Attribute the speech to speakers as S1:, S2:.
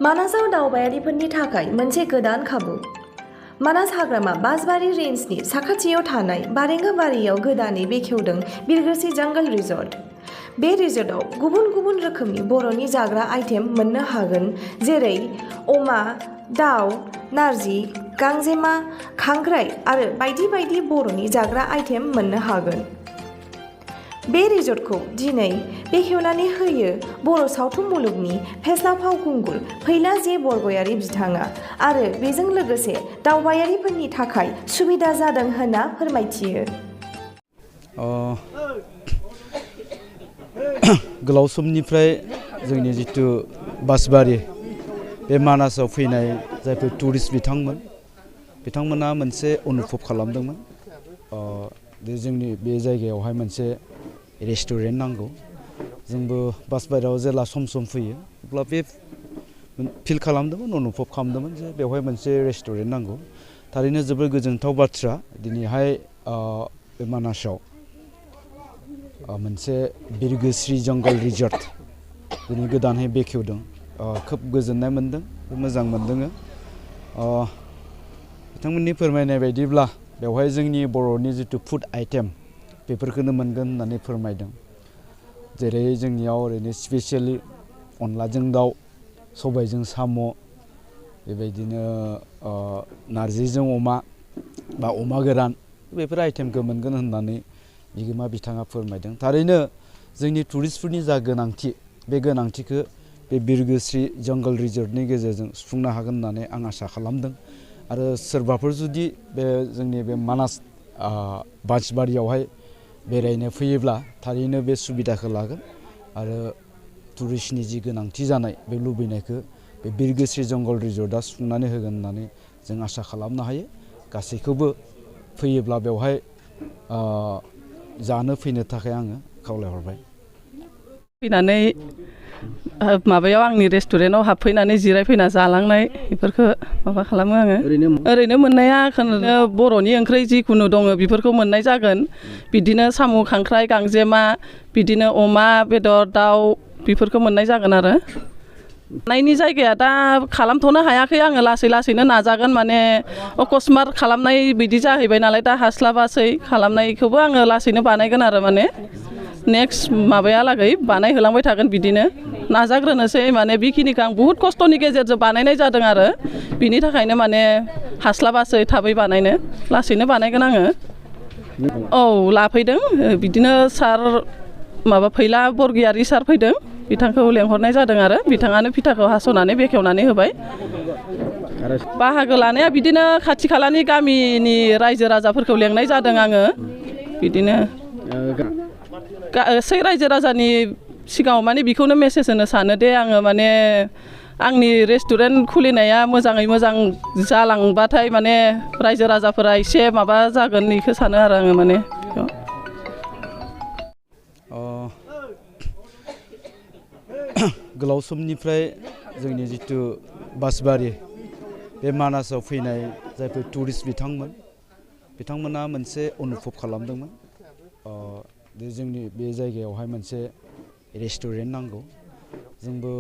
S1: मानासाव दावबायारिफोरनि थाखाय मोनसे गोदान खाबु। मानास हाग्रामा बासबारि रेन्जनि साखाथियाव थानाय बारेंगाबारियाव गोदानै बेखेवदों बिरगोस्रि जंगल रिजर्ट। बे रिजर्टआव गुबुन गुबुन रोखोमनि बर'नि जाग्रा आइटेम मोननो हागोन, जेरै अमा, दाउ, नारजि, गांजेमा, खांख्राइ आरो बायदि बायदि बर'नि जाग्रा आइटेम मोननो हागोन। बे रिजर्टखौ दिनै बेखेवनानै होयो बर' सावथुन मुलुगनि फेस्ला फावखुंगुर फैला जे बरगयारि बिथाङा आरो बेजों लोगोसे दावबायारिफोरनि थाखाय सुबिदा जादों होनना फोरमायथियो।
S2: गोलाव समनिफ्राय जोंनि जितु बासबारि बे मानासाव फैनाय जायफोर टुरिस्ट बिथांमोना मोनसे अनुभब खालामदोंमोन। जोंनि बे जायगायावहाय मोनसे रेस्टुरेन्ट नांगौ। जोंबो बासबारियाव जेला सम फैयो अब्ला बे फिल खालामदोंमोन, अनुभब खालामदोंमोन जे बेवहाय मोनसे रेस्टुरेन्ट नांगौ। थारैनो जोबोर गोजोनथाव बाथ्रा दिनैहाय बे मानासाव मोनसे बिरगोस्रि जंगल रिजर्ट दिनै गोदानयै बेखेवदों। खोब गोजोननाय मोनदों, मोजां मोनदों। बिथांमोननि फोरमायनाय बायदिब्ला बेवहाय जोंनि बर'नि जितु फुड आइटेम बेफोरखौनो मोनगोन होननानै फोरमायदों। जेरै जोंनियाव ओरैनो स्पेसियेलि अनलाजों दाउ, सबायजों साम', बेबायदिनो नारजिजों अमा बा अमा गोरान, बेफोर आइटेमखौ मोनगोन होननानै बिगोमा बिथाङा फोरमायदों। थारैनो जोंनि टुरिस्टफोरनि जा गोनांथि, बे गोनांथिखौ बे बिरगोस्रि जंगल रिजर्टनि गेजेरजों सुफुंनो हागोन होननानै आं आसा खालामदों। आरो सोरबाफोर जुदि बे जोंनि बे मानास बासबारियावहाय बेरायनो फैयोब्ला थारैनो बे सुबिदाखौ लागोन आरो टुरिस्टनि जि गोनांथि जानाय बे लुबैनायखौ बे बिरगोस्रि जंगल रिजर्टआ सुफुंनानै होगोन होननानै जों आसा खालामनो हायो। गासैखौबो फैयोब्ला बेवहाय जानो फैनो थाखाय आङो खावलायहरबाय।
S3: फैनानै माबायाव आंनि रेस्टुरेन्टआव हाबफैनानै जिरायफैना जालांनाय बेफोरखौ माबा खालामो आङो। ओरैनो मोननाया बर'नि ओंख्रि जिखुनु दङ बेफोरखौ मोननाय जागोन। बिदिनो साम', खांख्राइ, गांजेमा, बिदिनो अमा बेदर, दाउ बेफोरखौ मोननाय जागोन आरो। जानायनि जायगाया दा खालामथ'नो हायाखै आङो, लासैनो नाजागोन। माने अकस्मात खालामनाय बिदि जाहैबाय नालाय दा हास्लाबासै। खालामनायखौबो आङो लासैनो बानायगोन आरो माने नेक्स्ट माबायालागै बानायहोलांबाय थागोन। बिदिनो नाजाग्रोनोसै। माने बेखिनिखौ आं बुहुद खस्थ'नि गेजेरजों बानायनाय जादों आरो बिनि थाखायनो माने हास्लाबासै थाबै बानायनो। लासैनो बानायगोन आङो। औ लाफैदों, बिदिनो सार माबा फैला बरगयारि सार फैदों, बिथांखौ लेंहरनाय जादों आरो बिथाङानो फिथाखौ हास'नानै बेखेवनानै होबाय। बाहागो लानाया बिदिनो खाथि खालानि गामिनि रायजो राजाफोरखौ लेंनाय जादों आङो। बिदिनो रायजो राजानि सिगाङाव माने बेखौनो मेसेज होनो सानो दे आङो, माने आंनि रेस्टुरेन्ट खुलिनाया मोजाङै मोजां जालांबाथाय माने रायजो राजाफोरा एसे माबा जागोन बेखौ सानो आरो आङो माने।
S2: गोलाव समनिफ्राय जोंनि जितु बासबारि बे मानासाव फैनाय जायफोर टुरिस्ट बिथांमोना मोनसे अनुभब खालामदोंमोन। जोंनि बे जायगायावहाय मोनसे रेस्टुरेन्ट नांगौ। जोंबो